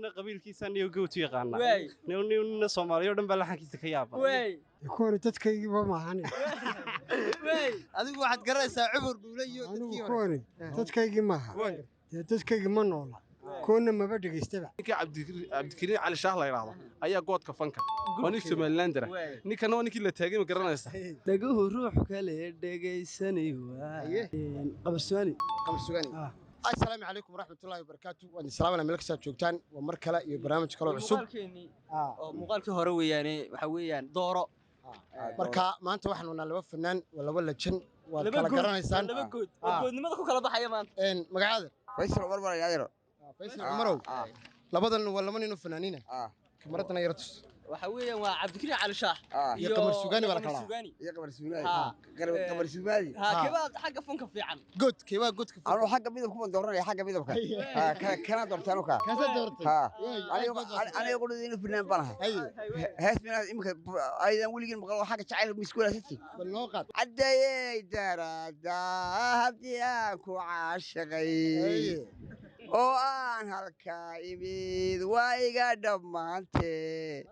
Nina qabiilkiisa niyo goat u yaqaana. Nina Soomaaliya oo dhan baa laxankiisa ka yaaba. Kuwani dadkaygiiba maahan. Adigu waxaad garanaysaa Cumar Dhuule iyo anigu dadkii hore. Kuwani dadkaygii maaha, dee dadkaygii ma noola, kuwana maba dhegaystaba. Ninka Cabdikariin Cali Shaah la yidhaahdo ayaa goodka fanka, waa nin Somalilander ah. Ninkana waa ninkii la taagay, ma garanaysa? Dhaguhu ruux kale dhegaysanay waa Qamar Suugaani. Qamar Suugaani. Assalaamu calaykum waraxmatullaahi wabarakaatu. Waan idin salaamanaa meel kastaad joogtaan. Waa mar kale iyo barnaamij kaloo cusub. Muuqaalkeenii oo muuqaalkii hore weeyaane, waxa weeyaan dooro. Marka maanta waxaan wadnaa laba fanaan, waa laba lajan, waad kala garanaysaan. Laba good oo goodnimada ku kala baxaya maanta. Magacaada? Faysal Cumar baan yaadeero. Faysal Cumarow, labadan waa laba nin oo fanaaniina. Kamaradana yara tus. Waxa weeyaan waa Cabdikariin Cali Shaah iyo Qamar Suugaani baa la kala. Suugaani. Iyo Qamar Suugaani. Qamar Suugaani. Ha, keebaa xagga fanka fiican? God keebaa godka? Anuu xagga midabka baan dooranaya, xagga midabka. Kana doortay anu kaa. Kaasaa doortay? Ha. Aniga qudhada inuu fanaan baan ahay. Hees minaad imika aydan weligiin maqal oo xagga jacaylka miskuulaasati. Bal noo qaad. Caddayey daraadaa haddii aan ku caashaqay oo aan halkaa imid, waa iga dhammaantee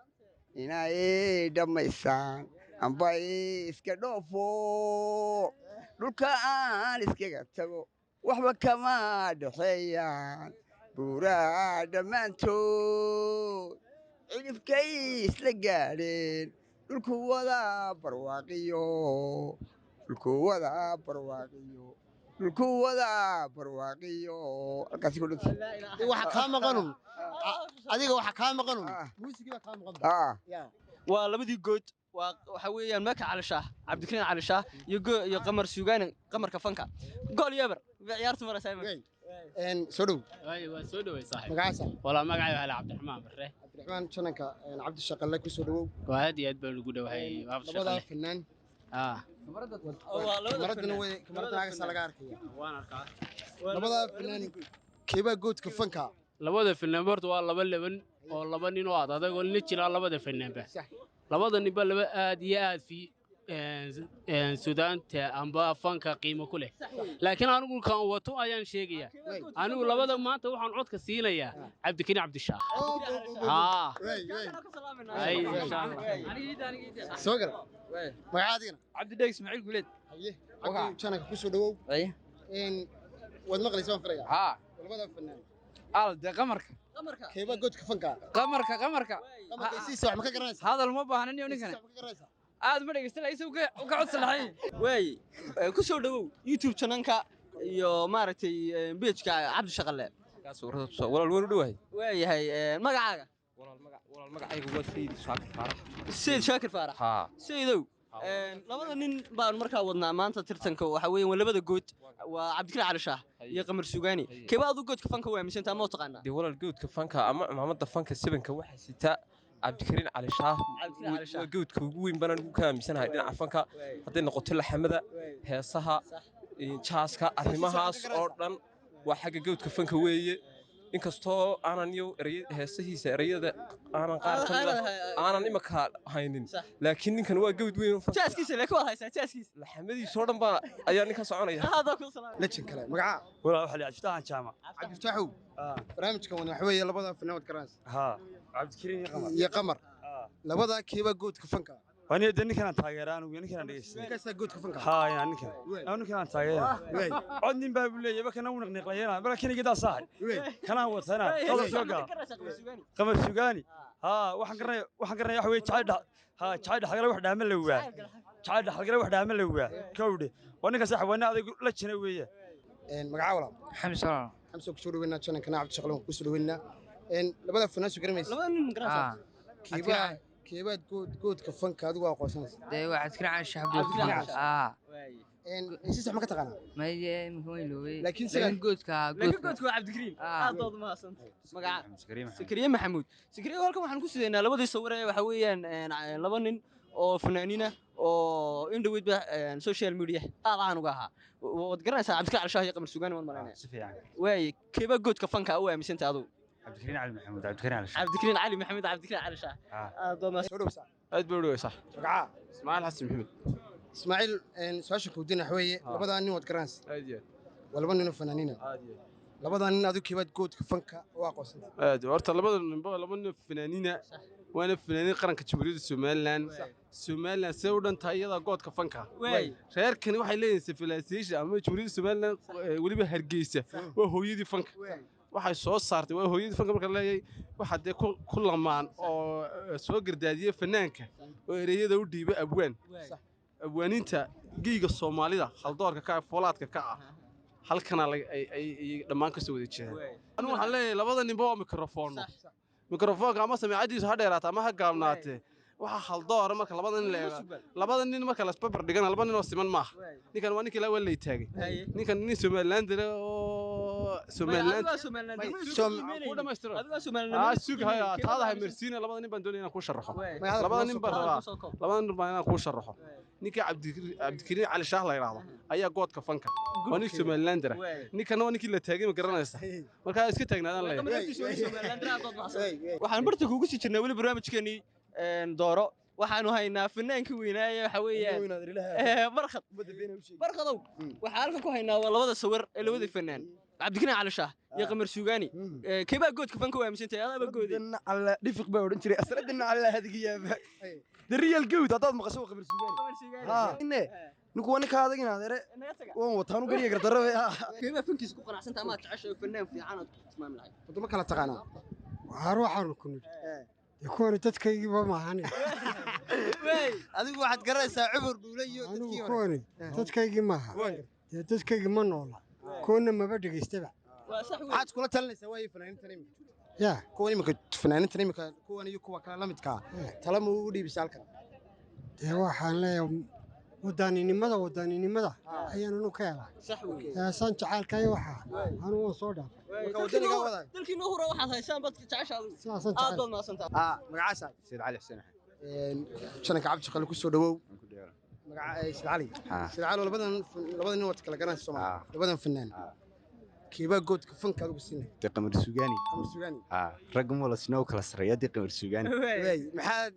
inay dhammaysaan amba iska dhoofo, dhulka aan iskaga tago, waxba kama dhexeeyaan buuraha dhammaantood, cidhifkay isla gaadheen, dhulku wada barwaaqiyo, dhulku wada barwaaqiyo, dhulku wada barwaaqiyo, halkaasi ku dhintay. Waxa kaa maqanun adiga, waxa kaa maqanun muusigii baa kaa maqan. Waa labadii good, waa waxa weeyaan Maka Cali Shaah, Cabdikariin Cali Shaah iyo iyo Qamar Suugaani, qamarka fanka. Gool iyo eber bay ciyaartu maraysaa iminka. Soo dhow. Waa soo dhowey saaxiib. Magacaasa? Walaa, magacay waxaa la Cabdiraxmaan Barre. Cabdiraxmaan, jananka Cabdishaqalle ku soo dhawow. Waa aad iyo aad baan ugu dhowahay. Labadaa fanaan. Kamaradana way, kamaradana agasa laga arkaya. Waan arkaa. Labadaa fanaan keebaa goodka fanka? Labada fanaan horta waa laba leban oo laba nin oo aad adag oo nina jiraa. Labada fanaanba, labada ninba laba aad iyo aad fi suudaanta amba fanka qiimo ku leh, laakiin anigu kan wato ayaan sheegayaa. Anigu labada maanta waxaan codka siinayaa Cabdikariin Cabdishaah. Haa, soo gara. Magaca adigana? Cabdidheeg Ismaaciil Guleed. Haye Cabdi, jananka ku soo dhawow. Waad maqlaysaa waan filaya. Haa. Labada fanaan. Al dee qamarka. Keebaa goodka fanka? Qamarka, qamarka. Qamarka isiisa wax ma ka garanaysaa? Hadal ma baahna niyo ninkan. Aad ma dhegeysta laakiin isagu ka codsan lahayn. Waay, ku soo dhawow YouTube channelka iyo maaragtay page-ka Cabdishaqalle. Walaal, waan u dhowahay. Waayahay, magacaaga? Walaal, magacaygu waa Sayid Shaakir Faarax. Sayid Shaakir Faarax. Haa. Sayidow, labada nin baan markaa wadnaa maanta tartanka, waxa weeyaan waa labada good, waa Cabdikariin Cali Shaah iyo Qamar Suugaani. Keebaa adigu goodka fanka u aaminsantaa ma u taqaanaa? Dee walaal, goodka fanka ama cimaamadda fanka sebanka waxaa sitaa Cabdikariin Cali Shaah. Waa goodka ugu weyn baan anigu ka aaminsanahay dhinaca fanka, hadday noqoto laxamada, heesaha, jaaska, arrimahaas oo dhan waa xagga goodka fanka weeye. Inkastoo aanan iyo heesahiisa ereyada aanan qaar ka mid ah aanan imika haynin, laakiin ninkan waa gawd weyn. Jaaskiisa laakiin waad haysaa jaaskiisa. Laxamadiisa oo dhan baa ayaa ninka soconaya. Lejin kale, magaca? Walaa, waxa la Cabdifitaax Jaamac. Cabdifitaaxow, barnaamijkan wadna waxa weeye labada fanaan waad garanaysaa. Haa, Cabdikariin iyo Qamar. Iyo Qamar, labadaa keebaa goodka fanka? Wani de ninkan aan taageeraa anigu, ninkan aan dhegeysta. Ninkaasaa goodka fanka? Haa, yaa ninkan. Anigu ninkan aan taageeraa. Cod nin baa buu leeyahay, kana uu naqnaqlayana, bal kan iga saaxay. Kana watana, qadar soo gaa. Qamar Suugaani. Haa, waxaan garanaya waxa weeye jacayl dhax. Haa, jacayl dhaxal wax dhaama la waa. Jacayl dhaxal wax dhaama la waa. Kowde. Waa ninka saaxib, waa adag la jina weeye. Magaca walaal? Xamse walaal. Xamse, ku soo dhaweynaa channelkana Cabdishaqle, ku soo dhaweynaa. Labada fanaan soo garanaysa? Labada nin ma garanaysaa? Keebaa keebaad goodka fanka adigu aqoonsanaysa? Dee waa Cabdikariin Cali Shaah goodka. Haa. Heesiisa wax ma ka taqaanaa? Maye, imika waan iloobay. Laakiin laakiin goodka. Laakiin goodka waa Cabdikariin. Aad baad umahadsantahay. Magaca? Sakariye Maxamuud. Sakariye, halkan waxaan ku sidaynaa labadii sawir ee waxa weeyaan laba nin oo fanaaniina oo in dhaweydba social media aad caan uga ahaa. Waad garanaysaa Cabdikariin Cali Shaah iyo Qamar Suugaani, waan malaynaya. Si fiican. Waaye, keebaa goodka fanka u aaminsantay adigu? Cabdikariin Cali Maxamuud, Cabdikariin Cali Shaah. Cabdikariin Cali Maxamuud, Cabdikariin Cali Shaah. Aad baad soo dhowsaa. Aad baa u dhowey sax. Magaca? Ismaaciil Xasan Maxamed. Ismaaciil, su-aasha kuweydiin waxa weeye labadaa nin waad garanaysaa? Aad iyo. Waa laba nin oo fanaaniina. Aad iyo. Labadan nin adigu kiibaad goodka fanka u aqoonsantay? Aad horta labada ninba waa laba nin fanaaniina, waana fanaaniin qaranka Jamhuuriyadda Somaliland. Somaliland see u dhan tahay iyadaa goodka fanka. Reerkani waxay leeyihiin civilization ama Jamhuuriyadda Somaliland, weliba Hargeysa waa hooyadii fanka. Waxay soo saartay waa hooyadii fanka. Marka leeyahay waxaa dee ku lamaan oo soo gardaadiyey fanaanka oo ereyada u dhiibay abwaan, abwaaniinta geyga Soomaalida haldoorka ka ah, foolaadka ka ah, halkana ay dhammaan kasoo wada jeedaan. Anigu waxaan leeyahay labada ninba waa mikrofoono, mikrofoonka ama samiicadiisu ha dheeraata ama ha gaabnaatee. Waxaa haldoora marka labada nin la eego, labada nin marka la isbarbar dhigana, laba nin oo siman maaha. Ninkan waa ninkii laa waa lay taagay, ninkan nin Somalilander oo Somaliland ku dhamaystiro. Sug haya taada ha mersiina. Labada nin baan doonaya inaan kuu sharaxo, labada nin baan rabaa, labada nin baan inaan kuu sharaxo. Ninka Cabdikariin Cali Shaah la yidhaahdo ayaa goodka fanka, waa nin Somalilander ah. Ninkana waa ninkii la taagay, ma garanaysa? Markaa iska taagnaadaan leeyahay. Waxaan barta kuugu sii jirnaa weli barnaamijkeenii dooro. Waxaanu haynaa fanaankii weynaaye, waxa weeyaan Barkhad. Barkhadow, waxaa halkan ku haynaa waa labada sawir ee labada fanaan, Cabdikariin Cali Shaah iyo Qamar Suugaani. Keebaa goodka fanka u aaminsantahay? Adaaba goode Alla dhifiq baa odhan jiray asradina alla hadigiyaaba. The real goat haddaad maqasho waa Qamar Suugaani. Ha ine ninku waa ninka adag inaad ere waan wataan u gariya gardarrabe. Keebaa fankiisa ku qanacsantahay ama aad jeceshahay fanaan fiican aad ku tilmaami lahayd? Wadamo kala taqaanaa. Waxaar waxaanu ku nidhi dee kuwani dadkaygiiba maahan. Adigu waxaad garanaysaa Cumar Dhuule iyo Anigu dadkii hore. Kuwani dadkaygii maaha dee, dadkaygii ma noola, kuwana maba dhegaystaba. Maxaad kula talinaysaa waayo fanaaniintan imika? Yaa kuwan imika, fanaaniintan imika, kuwan iyo kuwa kale la midka ah, tala ma ugu dhiibisa halkan? Dee waxaan leeyahay wadaninimada, wadaninimada ayaan anu ka helaa. Heesaan jacaylkayo waxaa anu waan soo dhaafay. Dalkiina hura waxaad haysaan baad jecesha adigu. Sidaasaan Aad jecel. baad mahadsantahay. Magacaasa? Sayid Cali Xuseen Axmed. Jananka Cabdi Shaqale ku soo dhawow. Magaca Sayid Cali. Sayid Cali, labadan nin waad kala garanaysa Soomaali, labadan fanaan keebaa goodka fanka adigu siinay? Dee Qamar Suugaani. Qamar Suugaani. Ragga ma la sinoo kala sarreeya dee Qamar Suugaani. Waay, maxaad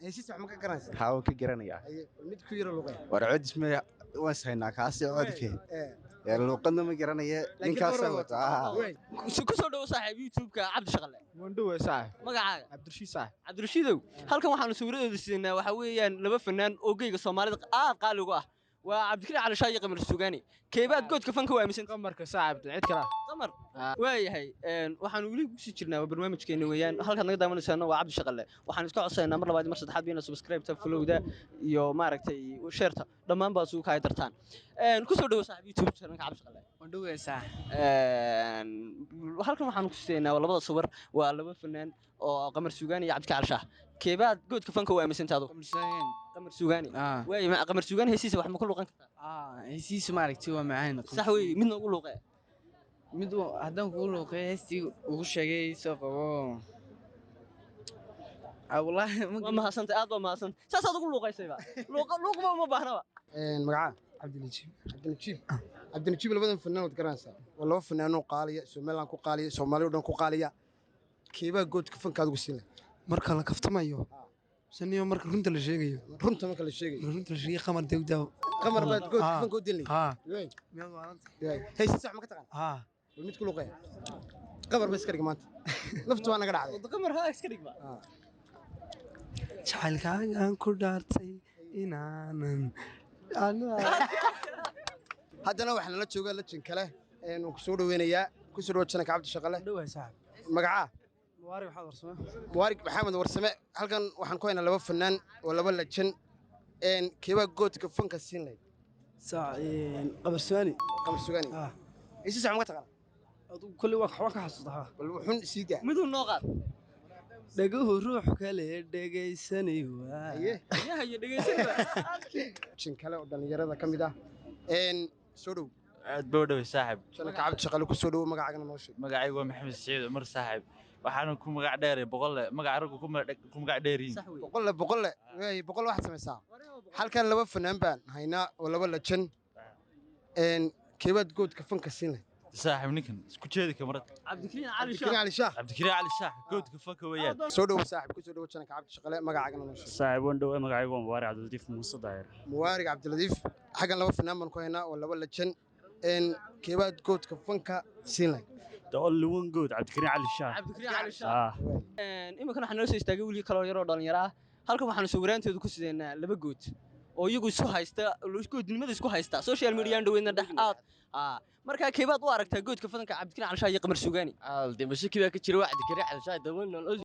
heesiisa wax ma ka garanaysaa? Haa, waan ka garanayaa. Haye, mid ku yara luqee. War cod isme waan sahaynaa kaasi codke. Ee luuqadna ma garanaya ninkaasaa wata. Ku soo dhawo saaxiib YouTube-ka Cabdi Shaqale. Waan dhowaa saaxiib. Magacaaga? Cabdirashiid saaxiib. Cabdirashiidow, halkan waxaanu sawiradeeda siinaa waxa weeyaan laba fanaan oo geyga Soomaalida aad qaali uga ah, waa Cabdikariin Cali Shaah iyo Qamar Suugaani. Keebaad goodka fanka u aaminsan? Qamarka saaxiib, cid kale. Qamar waayahay. Waxaanu weli kusii jirnaa waa barnaamijkeena weeyaan. Halkaad naga daawanaysaana waa Cabdi Shaqale. Waxaan iska codsaynaa mar labaad iyo mar saddexaad inaad subscribe-ta, follow-da iyo maaragtay share-ta dhammaan baad isugu kaay dartaan. Ku soo dhawo saaxiib YouTube channelka Cabdi Shaqale. Waan dhoweysaa. Halkan waxaanu ku siinaynaa waa labada sawir, waa laba fanaan oo Qamar Suugaani iyo Cabdikariin Cali Shaah. Keebaad goodka fanka u aaminsantahay adigu? Qamar Suugaani. Waay, Qamar Suugaani heesiisa wax ma ku luuqan kartaa? Heesihiisu maaragtay waa macaan. Sax wey, mid noogu luuqee. Mid haddaan kugu luuqeeyo heestii ugu sheegay soo qabo. Wallaahi. Waa mahadsantahay, aad baa mahadsantahay. Saasaad ugu luuqaysayba, luuqa luuqba uma baahnaba. Magaca? Cabdinajiib. Cabdinajiib, Cabdinajiib, labadan fanaan waad garanaysaa, waa laba fanaanoo qaaliya, Somaliland ku qaaliya, Soomaali oo dhan ku qaaliya. Keebaa goodka fanka adigu siin lahayd? Marka la kaftamayo saniyo marka runta la sheegayo? Runta marka la sheegayo. Runta la sheegayo Qamar dawda. Qamar baad goodka fanka u dilnay? Heesiisa wax ma ka taqaan? Bal mid ku luqeeya. Qamar ba iska dhig maanta, laftu waa naga dhacday. Qamar ha iska dhigba. Jacaylkaagaan ku dhaartay inaanan. Haddana waxaa nala jooga lajin kale waan ku soo dhaweynayaa. Ku soo dhawo jananka Cabdi Shaqale. Magacaa? Mubaarag Maxamed Warsame. Mubaarag Maxamed Warsame. Halkan waxaan ku haynaa laba fanaan oo laba lajan. Keebaa goodka fanka siin lahayd? Qamar Sugaani. Qamar Sugaani. Heesiisa wax ma ka taqaana? Adigu kolley waa waxbaan ka xasuustaa. Bal wuxuun sii daa. Miduu noo qaad. Dhaguhu ruux kale dhegaysanay waa. Jin kale oo dhallinyarada ka mid ah, soo dhow. Aad baa u dhowey saaxib. Jananka Cabdi Shaqale ku soo dhowo. Magacaagana noo sheeg. Magacaygu waa Maxamed Siciid Cumar saaxib, waxaana ku magac dheeray Boqolle, magaca raggu ku magac dheeriin. Boqolle, Boqolle waay, Boqol waxaad samaysaa, halkan laba fanaan baan haynaa oo laba lajan. Keebaad goodka fanka siin lahayd? Saaxib, ninkan isku jeedi kamarad. Cabdikariin Cali. Cabdikariin Cali Shaah. Cabdikariin Cali Shaah goodka fanka weeyaan. Soo dhowo saaxib, ku soo dhowo jananka Cabdi Shaqale. Magacaagana noo sheeg. Saaxiib, waan dhowaa. Magacaygu waa Mubaarak Cabdilatiif Muuse Daahir. Muwaarig Cabdilatiif, xaggan laba fanaan baan ku haynaa oo laba lajan. Keebaad goodka fanka siin lahayd? The only one good, Cabdikariin Cali Shaah. Cabdikariin Cali Shaah. Iminkan waxaa nala soo istaagay wiil kaloo yaroo dhalinyaro ah. Halkan waxaanu sawiraanteedu ku sideynaa laba good oo iyagu isku haysta, goodnimada isku haysta social media dhaweydna dhex aad. Markaa keebaad u aragtaa goodka fanka, Cabdikariin Cali Shaah iyo Qamar Suugaani? Dee mashaki baa ka jira, waa Cabdikariin Cali Shaah dawan.